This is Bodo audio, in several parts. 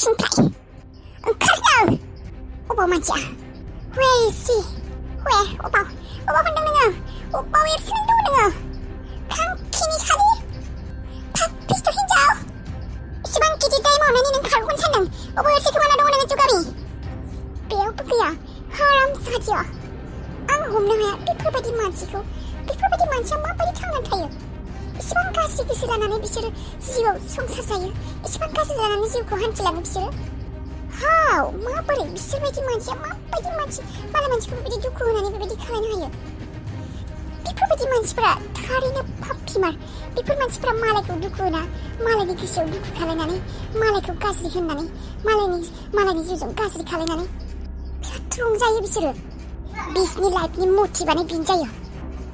सिंनिफ्राय ओंखारनो अबाव मानसिया Where is he? Where? अबाव होनदों नोङो? अबाव एरसोनदों नोङो? खांखिनि सारि पापिस्ट' हिनजाव इसेबां गिदिर दाय मावनानै नों खारग'नो सानदों अबाव एरसोखोमाना दङ नोङो जुगामि बेयावबो गैया हारामजादिया आं हमनो हाया बेफोरबायदि मानसिया माबायदि थांनानै थायो इसेबां गाज्रि गोसो लानानै बिसोरो जिउआव संसार जायो इसेबां गाज्रि लानानै जिउखौ हान्थिलाङो बिसोरो हाव माबोरै बिसोरबायदि मानसिया माबायदि मानसि मालाय मानसिखौ बेबायदि दुखु होनानै बेबायदि खालामनो हायो बेफोरबायदि मानसिफोरा थारैनो पापिमार बेफोर मानसिफोरा मालायखौ दुखु होना मालायनि गोसोआव दुखु खालायनानै मालायखौ गाज्रि होननानै मालायनि जिउजों गाज्रि खालायनानै बिराद रंजायो बिसोरो बिसोरनि लाइफनि मटिभानो बेनो जायो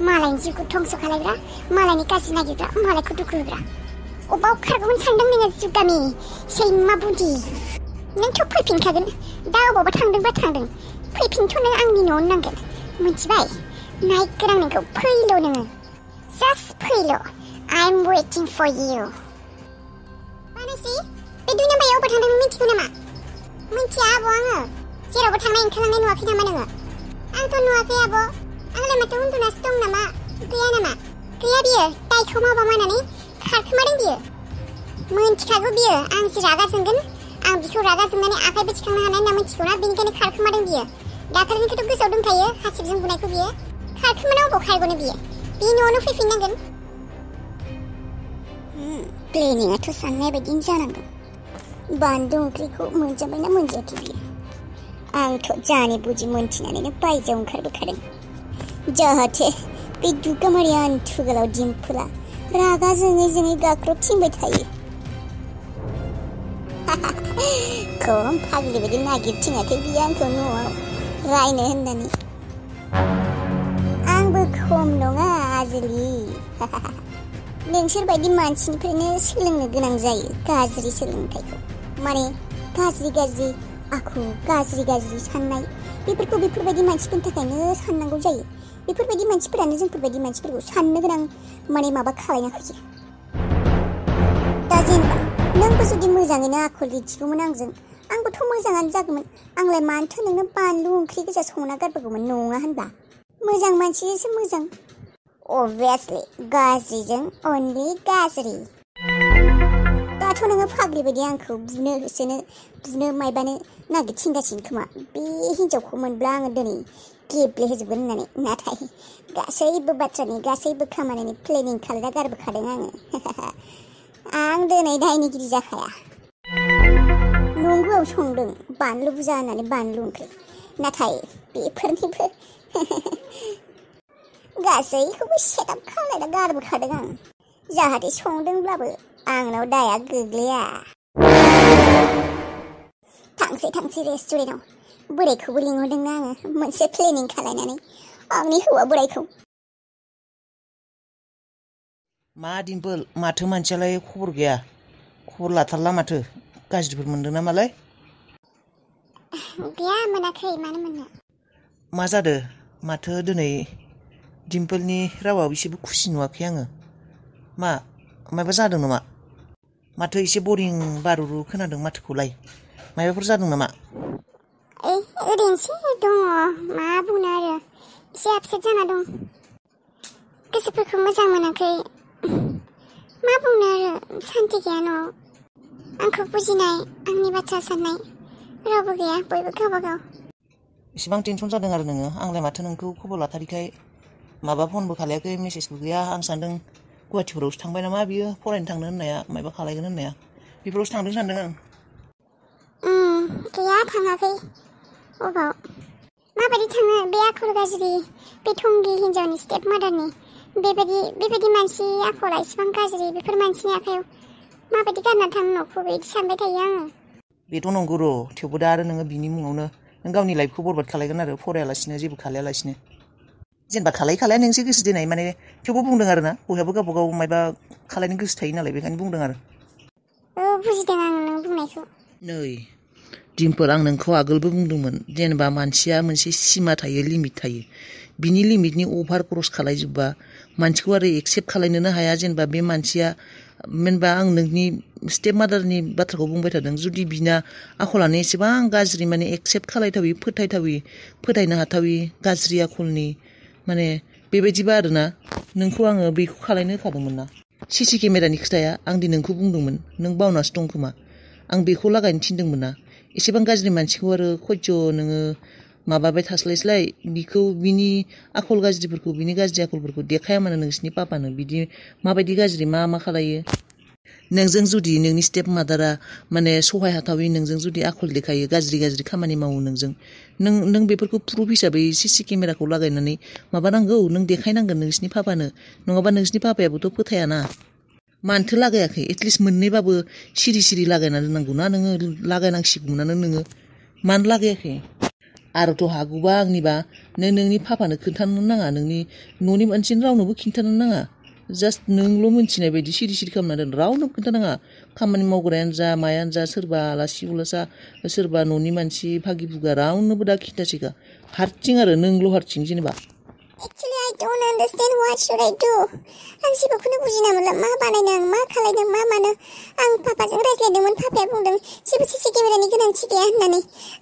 मालायनि जिउखौ धंस' खालायग्रा मालायनि गाज्रि नागिरग्रा मालायखौ दुखु होग्रा अबाव खारग'नो सानदों नोङो जुगामि सैमा बुदि नोंथ' फैफिनखागोन दा अबावबा थांदोंबा थांदों फैफिनथ' नों आंनि न'आवनो नांगोन मिथिबाय नायगोन आं नोंखौ फैल' नोङो जास्ट फैल' I'm waiting for you मानसि बे दुनिया बायाव अबाव थांदों नों मिथिगौ नामा मिथिया आब' आङो जेरावबो थांनाय ओंखारलांनाय नुवाखै नामा नोङो आंथ' नुवाखै आब' आंलाय माथो उन्दुनासो दं नामा गैया बियो दायखौ मावबा मावनानै खारखोमादों बियो मोनथिखागौ बियो आं जि रागा जोंगोन आं बिखौ रागा जोंनानै आखाइबो थिखांनो हानाय होनना मिथिगौना बेनिखायनो खारखोमादों बियो दाखालिनिखौथ' गोसोआव दंखायो हासिबजों बुनायखौ बियो खारखोमाना अबाव खारग'नो बियो बे न'आवनो फैफिननांगोन प्लेनिंआथ' साननाय बायदिनो जानांगौ बानलु ओंख्रिखौ मोनजाबायना मोनजायाखै बियो आंथ' जानि बुजि मोनथिनानैनो बायजोआव ओंखारबोखादों जाहाथे बे दुगामारि आन्थु गोलाव दिम्पोला रागा जोङै गाख्रबथिंबाय थायो खम फाग्लि बायदि नागिरथिङाखै बियो आंखौ न'आव रायनो होननानै आंबो खम नङा आजोलि नोंसोर बायदि मानसिनिफ्रायनो सोलोंनो गोनां जायो गाज्रि सोलोंथाइखौ माने गाज्रि आखु गाज्रि साननाय बेफोरखौ बेफोरबायदि मानसिफोरनि थाखायनो साननांगौ जायो बेफोरबायदि मानसिफोरानो जोंफोरबायदि मानसिफोरखौ साननो गोनां माने माबा खालायना होयो दा जेनेबा नोंबो जुदि मोजाङैनो आखल दिन्थिगौमोन आंबोथ' मोजाङानो जागौमोन आंलाय मानोथो नोंनो बानलु ओंख्रि गोजा संना गारबोगौमोन नङा होनबा मोजां मानसिजोंसो मोजां अभियासलि गाज्रिजों अनलि गाज्रि दाथ' नोङो फाग्लि बायदि आंखौ बुनो मायबानो नागिरथिंगासिनो खोमा बे हिन्जावखौ मोनब्ला आङो दिनै गेब्लेहोजोबगोन होननानै नाथाय गासैबो बाथ्रानि गासैबो खामानिनि प्लेनिं खालायना गारबोखादों आङो आं दिनै दायनिगिरि जाखाया नंगौ संदों बानलु बुजा होननानै बानलु ओंख्रि नाथाय बेफोरनिबो गासैखौबो सेटआप खालायना गारबोखादों आं जाहाथे संदोंब्लाबो आंनाव दाया गोग्लैया थांसै रेस्टुरेन्टआव बोरायखौबो लिंहरदोंना आङो मोनसे प्लेनिं खालायनानै आंनि हौवा बोरायखौ मा दिम्पोल माथो मानसियालाय खबर गैया खबर लाथारला माथो गाज्रिफोर मोनदों ना मालाय गैया मोनाखै मानो मोननो मा जादों माथो दिनै दिम्पोलनि रावाव एसेबो खुसि नुवाखै आङो माबा जादों नामा माथो एसे बरिं बारुरु खोनादों माथोखौलाय माबाफोर जादों नामा ओरैनोसो दङ मा बुंनो आरो एसे आपसेट जाना दं गोसोफोरखौ मोजां मोनाखै मा बुंनो आरो सान्थि गैया न'आव आंखौ बुजिनाय आंनि बाथ्रा साननाय रावबो गैया बयबो गावबागाव इसेबां टेनसन जादों आरो नोङो आंलाय माथो नोंखौ खबर लाथारिखाय माबा फनबो खालायाखै मेसेजबो गैया आं सानदों गुवाहाटिफोरावसो थांबाय नामा बियो फरायनो थांनो होननाया माबा खालायगोन होननाया बेफोरावसो थांदों सानदों आं गैया थाङाखै अबाव माबायदि थाङो बे आखल गाज्रि बे थंगि हिन्जावनि स्टेप मादारनि बेबायदि मानसि आखला इसेबां गाज्रि बेफोर मानसिनि आखायाव माबायदि गारना थांनो न'खौ बिदि सानबाय थायो आङो बेथ' नंगौ र' थेवबो दा आरो नोङो बिनि मुङावनो नों गावनि लाइफखौ बरबाद खालायगोन आरो फरायालासिनो जेबो खालायालासिनो जेनेबा खालाया नोंसो गोसो देनाय माने थेवबो बुंदों आरो ना बयहाबो गावबागाव माबा खालायनो गोसो थायो नालाय बेखायनो बुंदों आरो बुजिदों आं नों बुंनायखौ नै दिम्पोल आं नोंखौ आगोलबो बुंदोंमोन जेनेबा मानसिया मोनसे सिमा थायो लिमिट थायो बिनि लिमिटनि अभार क्रस खालायजोबबा मानसिखौ आरो एक्सेप्ट खालायनोनो हाया जेनेबा बे मानसिया मोनबा आं नोंनि स्टेप मादारनि बाथ्राखौ बुंबाय थादों जुदि बिना आखलानो एसेबां गाज्रि माने एक्सेप्ट खालायथावि फोथायनो हाथावि गाज्रि आखलनि माने बेबायदिबा आरोना नोंखौ आङो बेखौ खालायनो होखादोंमोन ना सिसि केमेरानि खोथाया आं दि नोंखौ बुंदोंमोन नों बावनासो दं खोमा आं बेखौ लागायनो थिनदोंमोन ना एसेबां गाज्रि मानसिखौ आरो खयज' नोङो माबाबाय थास्लायस्लाय बिखौ बिनि आखल गाज्रिफोरखौ बिनि गाज्रि आखलफोरखौ देखाया मानो नोंसिनि पापानो बिदि माबायदि गाज्रि मा खालायो नोंजों जुदि नोंनि स्टेप मादारा माने सहाय हाथावि नोंजों जुदि आखल देखायो गाज्रि खामानि मावो नोंजों नों बेफोरखौ प्रुफ हिसाबै सिसि केमेराखौ लागायनानै माबानांगौ नों देखायनांगोन नोंसिनि पापानो नङाबा नोंसिनि पापायाबोथ' फोथायाना मानोथो लागायाखै एटलिस्ट मोननैबाबो सिरि लागायना दोननांगौ ना नोङो लागायनांसिगौमोनानो नोङो मानो लागायाखै आरोथ' हागौबा आंनिबा नोंनि पापानो खोन्थानो नाङा नोंनि न'नि मानसिनो रावनोबो खिन्थानो नाङा जास्ट नोंल' मोनथिनाय बायदि सिरि खालामना दोन रावनोबो खोन्थानाङा खामानि मावग्रायानो जा मायानो जा सोरबा आलासि उलासा सोरबा न'नि मानसि भागि बुगा रावनोबो दा खिन्थासिखा हारसिं आरो नोंल' हारसिं जेनेबा Actually, I don't understand what should I do. आं जेबोखौनो बुजिना मोनला मा बानायनो मा खालायनो मा मानो आं पापाजों रायज्लायदोंमोन पापाया बुंदों जेबो सिसि केमेरानि गोनांथि गैया होननानै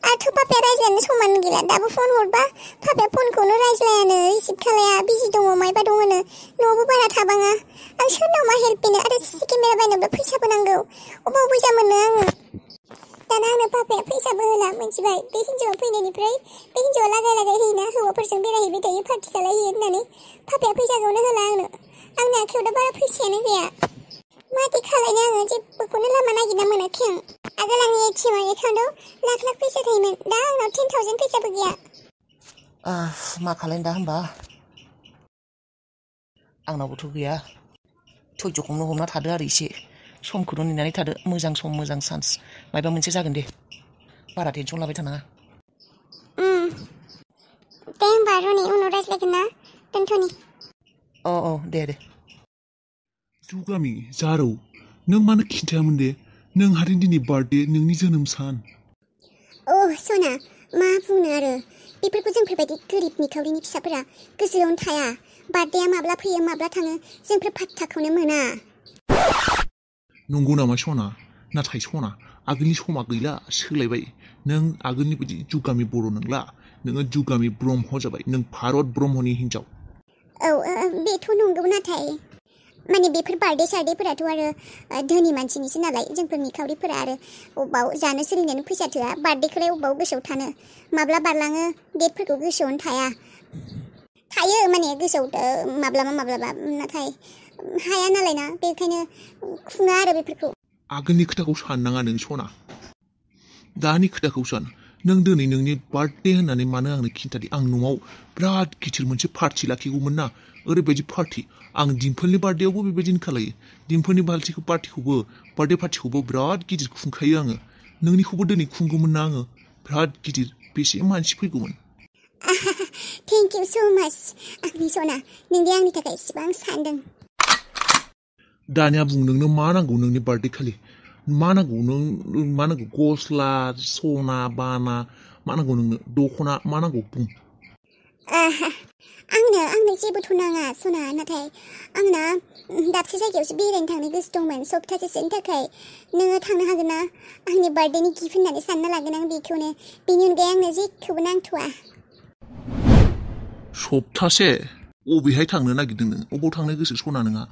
आरोथ' पापाया रायज्लायनो समान गैला दाबो फन हरबा पापाया फनखौनो रायज्लायानो रिसिभ खालाया बिजि दङ मायबा दङनो न'आवबो बारा थाबाङा आं सोरनाव मा हेल्प बिनो आरो सिसि केमेरा बायनोबो फैसाबो नांगौ अबाव फैसा मोननो आङो दाना आंनो पापाया फैसाबो होला मिथिबाय बे हिन्जावा फैनायनिफ्राय बे हिन्जावा लागाय होयोना हौवाफोरजों बेरायहैबाय थायो पार्टि खालायहैयो होननानै पापाया फैसाखौनो होला आंनि आखायाव दा बारा फैसायानो गैया माथो खालायनो आङो जेबोखौनो लामा नागिरना मोनाखै आं आगोल आंनि ATM एकाउन्टाव लाख फैसा थायोमोन दा आंनाव 10,000 फैसाबो गैया मा खालायनो दा होमबा आंनावबोथ' गैया धैर्यखौनो हमना थादो आरो एसे समखौनो नेनानै थादो मोजां सम मोजां चान्स मायबा मोनसे जागोन दे बारा टेनसन लाबाय थानाङा दे होमबा रनि उनाव रायज्लायगोन ना दोनथ'नि दे जुगामि जारौ नों मानो खिन्थायामोन दे नोंहादि दिनै बार्थडे नोंनि जोनोम सान सना मा बुंनो आरो बेफोरखौ जोंफोरबायदि गोरिब निखावरिनि फिसाफोरा गोसोआवनो थाया बार्थडेया माब्ला फैयो माब्ला थाङो जोंफोर फात्ताखौनो मोना नंगौ नामा सना नाथाय सना आगोलनि समा गैला सोलायबाय नों आगोलनि बायदि जुगामि बर' नंला नोङो जुगामि ब्रह्म जाबाय नों भारत ब्रह्मनि हिन्जाव बेथ' नंगौ नाथाय माने बेफोर बार्थडे सार्थडेफोराथ' आरो धोनि मानसिनिसो नालाय जोंफोर निखावरिफोरा आरो अबाव जानो सोलिनायनि फैसा थोआ बार्थडेखौलाय अबाव गोसोआव थानो माब्ला बारलाङो डेटफोरखौ गोसोआवनो थायो माने गोसोआव माब्लाबा नाथाय हाया नालाय ना बेखायनो खुङा आरो बेफोरखौ आगोलनि खोथाखौ साननाङा नों सना दानि खोथाखौ सान नों दिनै नोंनि बार्थडे होननानै मानो आंनो खिन्थादि आं न'आव बिराद गिदिर मोनसे पार्टि लाखिगौमोन ना ओरैबायदि पार्टि आं डिम्पोलनि बार्थडेयावबो बेबायदिनो खालायो डिम्पोलनि बार्थडे पार्टिखौबो बिराद गिदिर खुंखायो आङो नोंनिखौबो दिनै खुंगौमोन ना आङो बिराद गिदिर बेसे मानसि फैगौमोन थेंक इउ सो माच आंनि सना नोंदि आंनि थाखाय इसेबां सानदों दानिया बुं नोंनो मा नांगौ नोंनि बार्थडे खालि मा नांगौ गस्ला सना बाना मा नांगौ नोंनो दख'ना मा नांगौ बुं आंनो जेबोथ' नाङा सना नाथाय आंना दाबसे जायगायावसो बेरायनो थांनो गोसो दंमोन सप्तासेसोनि थाखाय नोङो थांनो हागोन ना आंनि बार्थडेनि गिफ्ट होननानै सानना लागोन आं बेखौनो बेनि अनगायै आंनो जेखौबो नांथ'वा सप्तासे अबेहाय थांनो नागिरदों नों अबाव थांनो गोसो सना नोंहा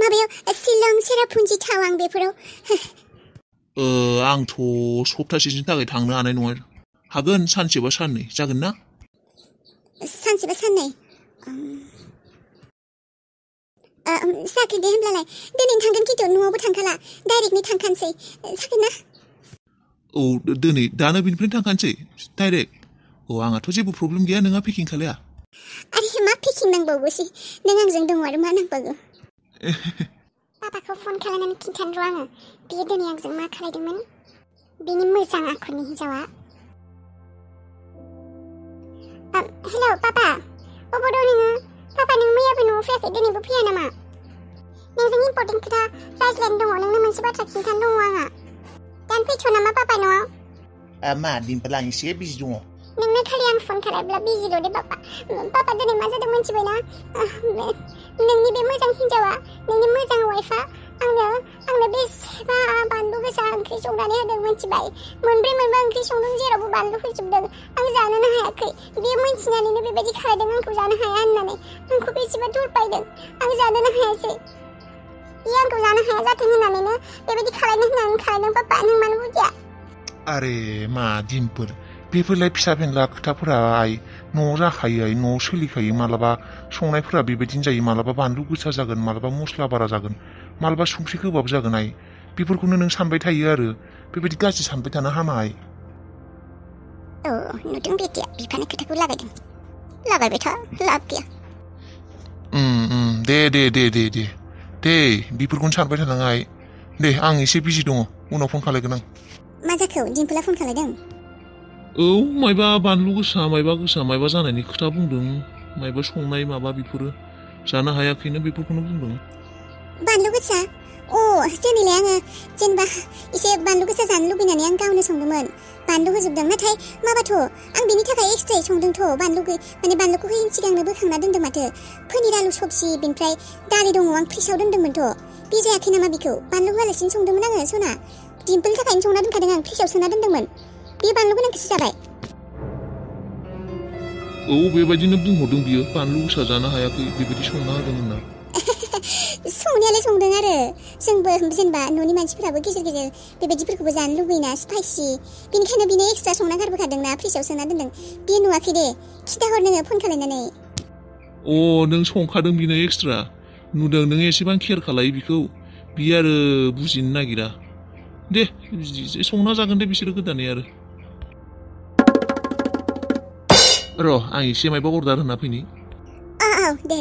माबायाव शिलं सेरापुन्जि टावां बेफोराव आंथ' सप्तासेनि थाखाय थांनो हानाय नङा हागोन सानसेबा साननै जागोन ना सानसेबा साननै जागोन दे होमब्लालाय दिनै थांगोन खिन्थु न'आवबो थांखाला डाइरेक्टनो थांखानोसै जागोन ना दिनै दानो बिनिफ्रायनो थांखानोसै डाइरेक्ट आंहाथ' जेबो प्रब्लेम गैया नोंहा पेकिं खालाया आरे मा पेकिं नांबावगौसै नों आंजों दङ आरो मा नांबावगौ पापाखौ फन खालामनानै खिन्थानो र' आङो बियो दिनै आंजों मा खालायदोंमोन बिनि मोजां आखुनि हिन्जावा हेलौ पापा अबाव दं नोङो पापा नों मैयाबो न'आव फैयाखै दिनैबो फैया नामा नोंजों इम्पर्टेन्ट खोथा रायज्लायनो दङ नोंनो मोनसे बाथ्रा खिन्थानो दङ आंहा दान फैथ' नामा पापा न'आव मा दिम्पोल आं एसे बिजि दङ नोंनो खालि आं फन खालामब्ला बिजि दे पापा दिनै मा जादों मिथिबायना नोंनि बे मोजां हिन्जावा नोंनि मोजां वाइफआ आंनो बेसेबा बानलु गोसा ओंख्रि संनानै होदों मिथिबाय। मोनब्रै मोनबा ओंख्रि संदों जेरावबो बानलु होजोबदों। आं जानोनो हायाखै। बे मिथिनानैनो बेबायदि खालायदों आंखौ जानो हाया होननानै। आंखौ बेसेबा दुरबायदों। आं जानोनो हायासै। बे आंखौ जानो हाया जाथों होननानैनो बेबायदि खालायनो होननानै खालायदों पापा। नों मानो बुजिया? आरे मा दिमफोर बेफोरलाय फिसा फेनला खोथाफोरा आइ न'आव जाखायो आइ न'आव सोलिखायो। मालाबा संनायफोरा बेबायदिनो जायो। मालाबा बानलु गोसा जागोन, मालाबा मस्ला बारा जागोन, मालाबा संख्रि गोबाब जागोन आइ। बेफोरखौनो नों सानबाय थायो आरो बेबायदि गाज्रि सानबाय थानो हामा आइ। औ नुदों बेटिया बिफानि खोथाखौ लागायदों। लागायबाय था, लाब गैया। दे बेफोरखौनो सानबाय थानाङा आइ। दे आं एसे बिजि दङ, उनाव फन खालायगोन आं। मा जाखो? दिम्पला फन खालायदों? औ मायबा बानलु गोसा मायबा जानायनि खोथा बुंदों। मायबा संनाय माबा बेफोरो जानो हायाखैनो बेफोरखौनो बुंदों। बानलु गोसा? अ जोंनिलाय आङो जेनेबा एसे बानलु गोसा जानो लुबैनानै आं गावनो संदोंमोन। बानलु होजोबदों। नाथाय माबाथ' आं बिनि थाखाय एक्सट्रायै संदोंथ'। बानलुखौ होयैनि सिगांनो बोखांना दोन्दों माथो। पनिर आलु सबजि बेनिफ्राय दालि दङ, आं फ्रिजआव दोन्दोंमोनथ'। बे जायाखै नामा बेखौ? बानलु होआलासिनो संदोंमोन आङो सना। दिम्पलनि थाखायनो संना दोनखादों आं, फ्रिजआव सोना दोन्दोंमोन। बे बानलु गोनांखौसो जाबाय। औ बेबायदिनो बुंहरदों बियो, बानलु गोसा जानो हायाखै बेबायदि संना होदों होनना। संनायालाय संदों आरो जोंबो जेनेबा न'नि मानसिफोराबो गेजेर गेजेर बेबायदिफोरखौबो जानो लुबैना स्पाइसि। बेनिखायनो बिनो एक्सट्रा संना गारबोखादोंना, फ्रिजआव सोना दोन्दों। बे नुवाखै दे, खिन्थाहर नोङो फन खालायनानै। अ नों संखादों बिनो एक्सट्रा नुदों। नों एसेबां केयार खालायो बिखौ, बियो आरो बुजिनो नागिरा। दे संना जागोन दे बिसोरो गोदानै आरो। र' आं एसे मायबा अर्डार होना फैनि। औ दे।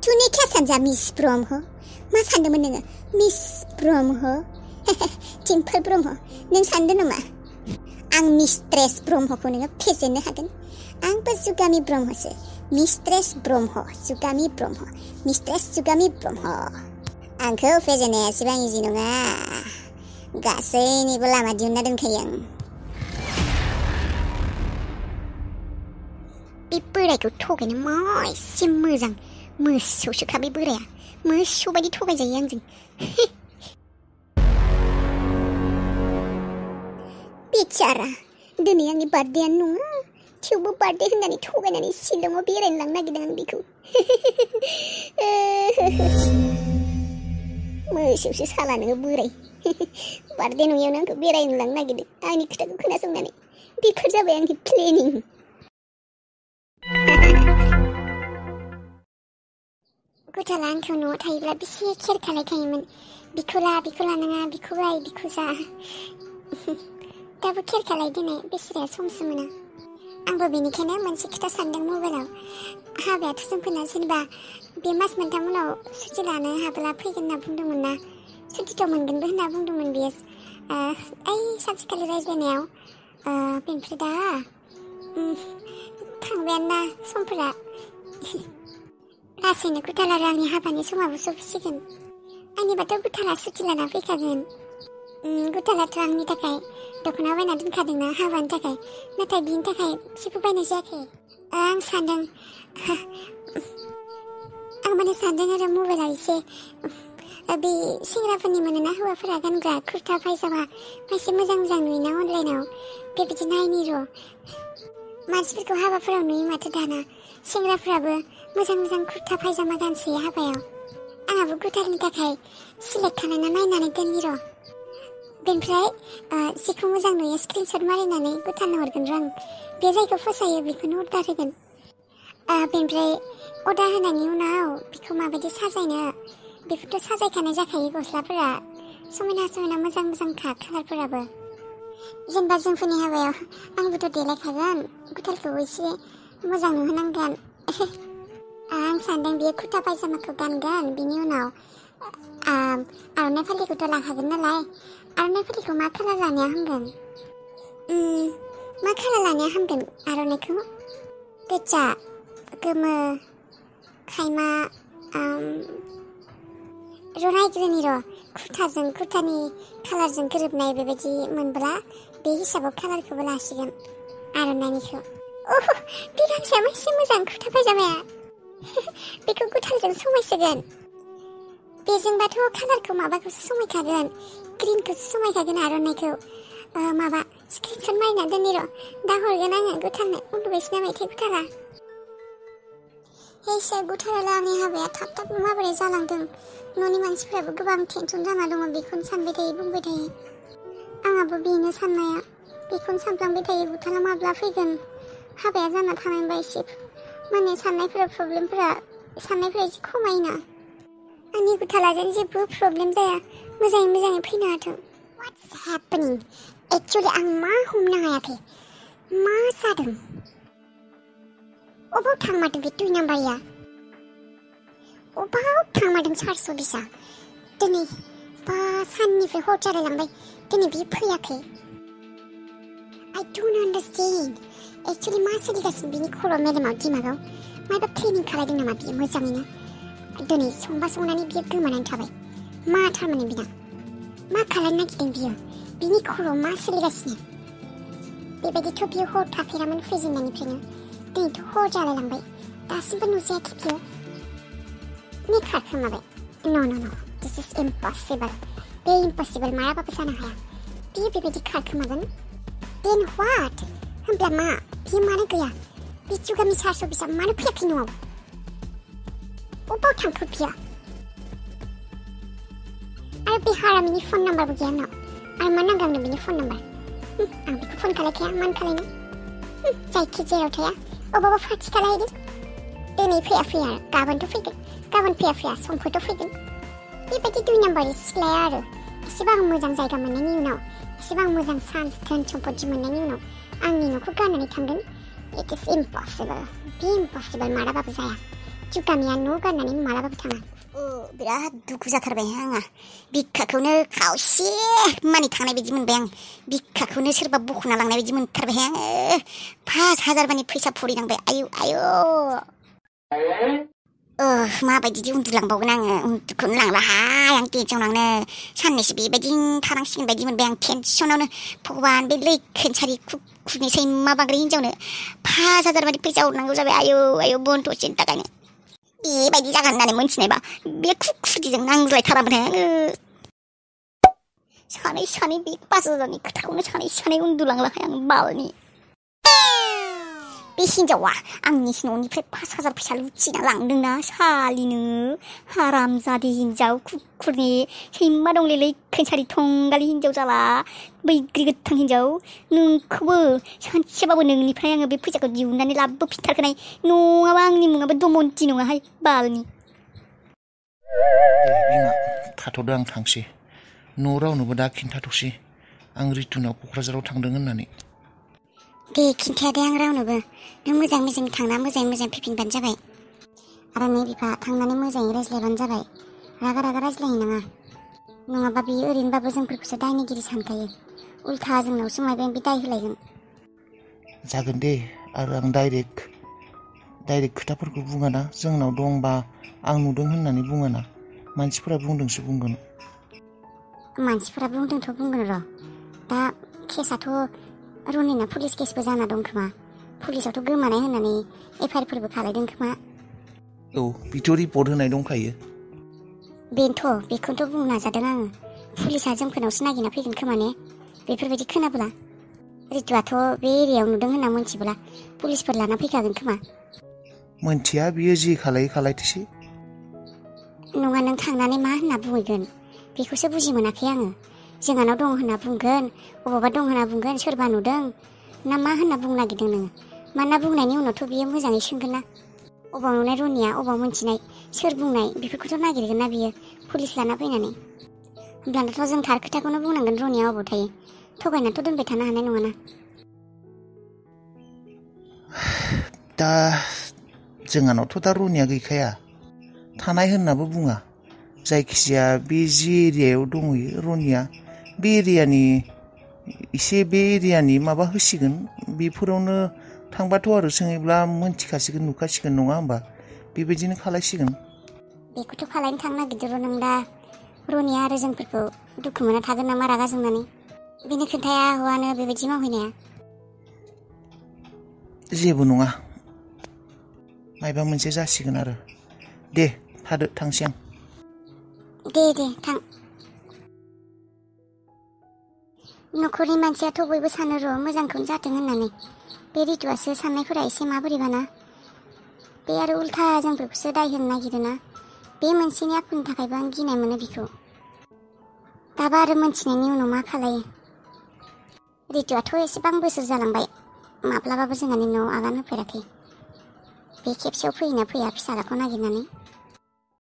तुने क्या समझा मिस ब्रह्म? मा सानदोंमोन नोङो? मिस ब्रह्म? दिम्पल ब्रह्म नों सानदों नामा आं मिस्ट्रेस ब्रह्मखौ नोङो फेजेननो हागोन? आंबो जुगामि ब्रह्मसो। मिस्ट्रेस ब्रह्म, जुगामि ब्रह्म, मिस्ट्रेस जुगामि ब्रह्म। आंखौ फेजेननाया एसेबां इजि नङा। गासैनिबो लामा दिहुनना दोनखायो आं। बे बोरायखौ थगायनो मा एसे मोजां। मोसौसोखा बे बोराया। मोसौ बायदि थगायजायो आंजों। बिचारा दिनै आंनि बार्थडेआनो नङा, थेवबो बार्थडे होननानै थगायनानै शिलंआव बेरायनो लांनो नागिरदों आं बेखौ। मोसौसो साला नोङो बोराय। बार्थडे नङियावनो आंखौ बेरायनो लांनो नागिरदों आंनि खोथाखौ खोनासंनानै। बेफोर जाबाय आंनि प्लेनिं। गुथाला आंखौ न'आव थायोब्ला बेसे केयार खालायखायोमोन। बिखौ लानाङा, बिखौ बाय, बिखौ जा। दाबो केयार खालाय दिनै बेसोराया समसो मोना। आंबो बेनिखायनो मोनसे खोथा सानदों मबाइलाव। हाबायाथ' जोंफोरना जेनेबा बे मास मोनथाम उनाव सुटि लानो हाब्ला फैगोन होनना बुंदोंमोन ना। सुटिथ' मोनगोनबो होनना बुंदोंमोन बेयो ओइ सानसेखालि रायज्लायनायाव। बेनिफ्राय दा थांबायानो ना समफोरा। लासैनो गुथाल आरो आंनि हाबानि समाबो सफैसिगोन। आंनिबाथ' गुथाला सुटि लाना फैखागोन। गुथालाथ' आंनि थाखाय दख'ना बायना दोनखादोंना हाबानि थाखाय। नाथाय बिनि थाखाय जेबो बायनाय जायाखै। आं सानदों आरो मबाइलाव एसे बे सेंग्राफोरनि मोनोना हौवाफोरा गानग्रा कुर्ता पायजामा एसे मोजां नुयोना अनलाइनाव। बेबायदि नायनि र'। मानसिफोरखौ हाबाफोराव नुयो माथो दाना। सेंग्राफ्राबो मोजां कुर्ता पायजामा गानसै हाबायाव। आंहाबो गुथालनि थाखाय सिलेक्ट खालामना नायनानै दोननि र'। बेनिफ्राय जेखौ मोजां नुयो स्क्रिनशट मारिनानै गुथालनो हरगोन र' आं। बे जायखौ फसायो बेखौनो अर्डार होगोन। बेनिफ्राय अर्डार होनायनि उनाव बेखौ माबायदि साजायनो बेफोरथ' साजायखानाय जाखायो। गस्लाफोरा समायना मोजांखा कालारफोराबो। जेनेबा जोंफोरनि हाबायाव आंबोथ' देलायखागोन, गुथालखौ एसे मोजां नुहोनांगोन। आं सानदों बे कुर्ता पायजामाखौ गानगोन, बिनि उनाव आर'नाइ फालिखौथ' लाखागोन नालाय। आर'नाइ फालिखौ मा कालार लानाया हामगोन? मा कालार लानाया हामगोन आर'नाइखौ? गोजा, गोमो, खायमा, नायग्रोनि र'। कुर्तानि कालारजों गोरोबनाय बेबायदि मोनब्ला बे हिसाबाव कालारखौबो लासिगोन आर'नाइनिखौ। बे गांसेया एसे मोजां कुर्ता पायजामाया। बेखौ गुथालजों समायसिगोन। बेजोंबाथ' कालारखौ माबाखौसो समायखागोन ग्रिनखौसो समायखागोन आर'नाइखौ माबा स्क्रिनशट मारिना दोननि र' दा हरगोन आङो गुथारनो उन्दुबायसो नामाथाय गुथारा हेसो गुथाराला आंनि हाबाया थाब थाब माबोरै जालांदों न'नि मानसिफ्राबो गोबां टेनसन जाना दङ बेखौनो सानबाय थायो बुंबाय थायो आंहाबो बेनो साननाया बेखौनो सानफ्लांबाय थायो गुथारा माब्ला फैगोन हाबाया जाना थानायबा एसे माने प्रब्लेमफोरा एसे खमायोना आंनि गुथालाजों जेबो प्रब्लेम जाया मोजाङै फैनो हाथों What's happening? Actually आं मा हमनो हायाखै मा जादों अबाव थांमारदों बे 2 नाम्बारिया अबाव थांमारदों 420आ दिनै बा साननिफ्राय हर जालायलांबाय दिनै बियो फैयाखै I don't understand. Actually मा सोलिगासिनो बिनि खर' मेलेमाव दिमागाव माबा प्लेनिं खालायदों नामा बियो मोजाङैनो दिनै संनानै बियो गोमानानै थाबाय मा थारमाने बिना मा खालामनो नागिरदों बियो बिनि खर'आव मा सोलिगासिनो बेबायदिथ' बियो हर थाफेरामोन फैजेननायनिफ्रायनो दिनैथ' हर जालायलांबाय दासिमबो नुजायाखै बियो मेकार खोमाबाय No, this is impossible बे impossible माराबाबो जानो हाया बियो बेबायदि खारखोमागोन Then what? होमब्ला मा बियो मानो गैया बे जुगामि 420आ मानो फैयाखै न'आव अबाव थांखो बियो आरो बे हारामिनि फन नाम्बारबो गैया आंनाव आरो मा नांगौ बिनि फन नाम्बार आं बेखौ फन खालायखाया मानो खालायनो जायखि जेराव थाया अबावबा पार्टि खालायहैदों दिनै फैया गाबोनथ' फैगोन गाबोन फैया समफोरथ' फैगोन बेबायदि 2 नाम्बारनि सिख्लाया आरो एसेबां मोजां जायगा मोननायनि उनाव एसेबां मोजां चान्स धोन सम्पति मोननायनि उनाव आंनि न'खौ गारनानै थांगोन इट इज इम्पसिबल बे इम्पसिबल मालाबाबो जाया जुगामिया न' गारनानै मालाबाबो थाङा बिराद दुखु जाथारबाय आंहा बिखाखौनो खावसे मानि थांनाय बायदि मोनबाय आं बिखाखौनो सोरबा बख'ना लांनाय बायदि मोनथारबाय आङो 5,000 मानि फैसा फरिनांबाय आयौ माबायदि उन्दुलांबावगोन आङो उन्दुखौनो लांलाहाय आं टेनसनावनो साननैसो बेबायदिनो थानांसिगोन बायदि मोनबाय आं टेनसनावनो भगबान बे लैखोनसारि खुरनि सैमा बांग्रि हिन्जावनो 5,000 मानि फैसा हरनांगौ जाबाय आयौ बन्थ'सेनि थाखायनो बेबायदि जागोन होननानै मोनथिनायबा बे खुदिजों नांज्लायथारामोन आङो सानै बे 5,000नि खोथाखौनो सानै उन्दुलांलाहाय आं बालनि बे हिन्जावा आंनि न'निफ्राय 5,000 फैसा लुथिना लांदोंना सालिनो हारामजादि हिन्जाव कुकुरनि सैमा दंलै लैखोनसारि थंगालि हिन्जाव जाला बैग्रि गोथां हिन्जाव नोंखौबो सानसेबाबो नोंनिफ्राय आङो बे फैसाखौ दिहुननानै लाबोफिनथारगोन नङाबा आंनि मुङाबो दमनथि नङाहाय बालनि बिमा थाथ'दो आं थांसै न' रावनोबो दा खिन्थाथ'सै आं रितुनाव क'क्राझाराव थांदों होननानै दे खिन्थादे आं रावनोबो नों मोजां थांना मोजां फैफिनबानो जाबाय आरो नै बिफा थांनानै मोजाङै रायज्लायबानो जाबाय रागा रायज्लायनो नङाबा बियो ओरैनोबाबो जोंफोरखौसो दायनिगिरि सानखायो उल्था जोंनावसो माबा माबि दाय होलायगोन जागोन दे आरो आं डाइरेक्ट खोथाफोरखौ बुङाना जोंनाव दंबा आं नुदों होननानै बुङाना मानसिफोरा बुंदोंसो बुंगोन मानसिफोरा बुंदोंथ' बुंगोन र' दा केसाथ' रनिना पुलिस केसबो जाना दं खोमा पुलिसावथ' गोमानाय होननानै एफआइआरफोरबो खालायदों खोमा औ बिथ' रिपर्ट होनाय दंखायो बेखौनोथ' बुंनो नाजादों आङो पुलिसा जोंफोरनावसो नागिरना फैगोन खोमा ने बेफोरबायदि खोनाब्ला रितुआथ' बे एरियायाव नुदों होनना मोनथिब्ला पुलिसफोर लाना फैखागोन खोमा मोनथिया बियो जि खालायथोसै नङा नों थांनानै मा होनना बुंहैगोन बेखौसो बुजि मोनाखै आङो जोंहानाव दं होनना बुंगोन अबावबा दं होनना बुंगोन सोरबा नुदों ना मा होनना बुंनो नागिरदों नोङो मानोना बुंनायनि उनावथ' बियो मोजाङै सोंगोन ना अबाव नुनाय रनिया अबाव मोनथिनाय सोर बुंनाय बेफोरखौथ' नागिरगोन ना बियो पुलिस लाना फैनानै होमब्लानाथ' जों थार खोथाखौनो बुंनांगोन रनिया अबाव थायो थगायनाथ' दोनबाय थानो हानाय नङाना दा जोंहानावथ' दा रनिया गैखाया थानाय होननाबो बुङा जायखिजाया बे जि एरियायाव दंहैयो रनिया बे एरियानि माबा होसिगोन बेफोरावनो थांबाथ' आरो सोङैब्ला मोनथिखासिगोन नुखासिगोन नङा होमबा बेबायदिनो खालायसिगोन बेखौथ' खालायनो थांनो नागिरदों नों दा रनिया आरो जोंफोरखौ दुखु मोना थागोन नामा रागा जोंनानै बेनि खोन्थाया हौवानो बेबायदि मावहैनाया जेबो नङा मायबा मोनसे जासिगोन आरो दे थादो थांसै आं दे थां। न'खरनि मानसियाथ' बयबो सानो र' मोजांखौनो जाथों होननानै। बे रितुआसो साननायफोरा एसे माबोरैबाना। बे आरो उल्था जोंफोरखौसो दाय होनो नागिरोना। बे मोनसेनि आखुनि थाखायबो आं गिनाय मोनो बिखौ। दाबा आरो मोनथिनायनि उनाव मा खालायो। रितुआथ' एसेबां बोसोर जालांबाय माब्लाबाबो जोंहानि न'आव आगान होफेराखै। बे खेबसेयाव फैयोना फैया फिसालाखौ नागिरनानै।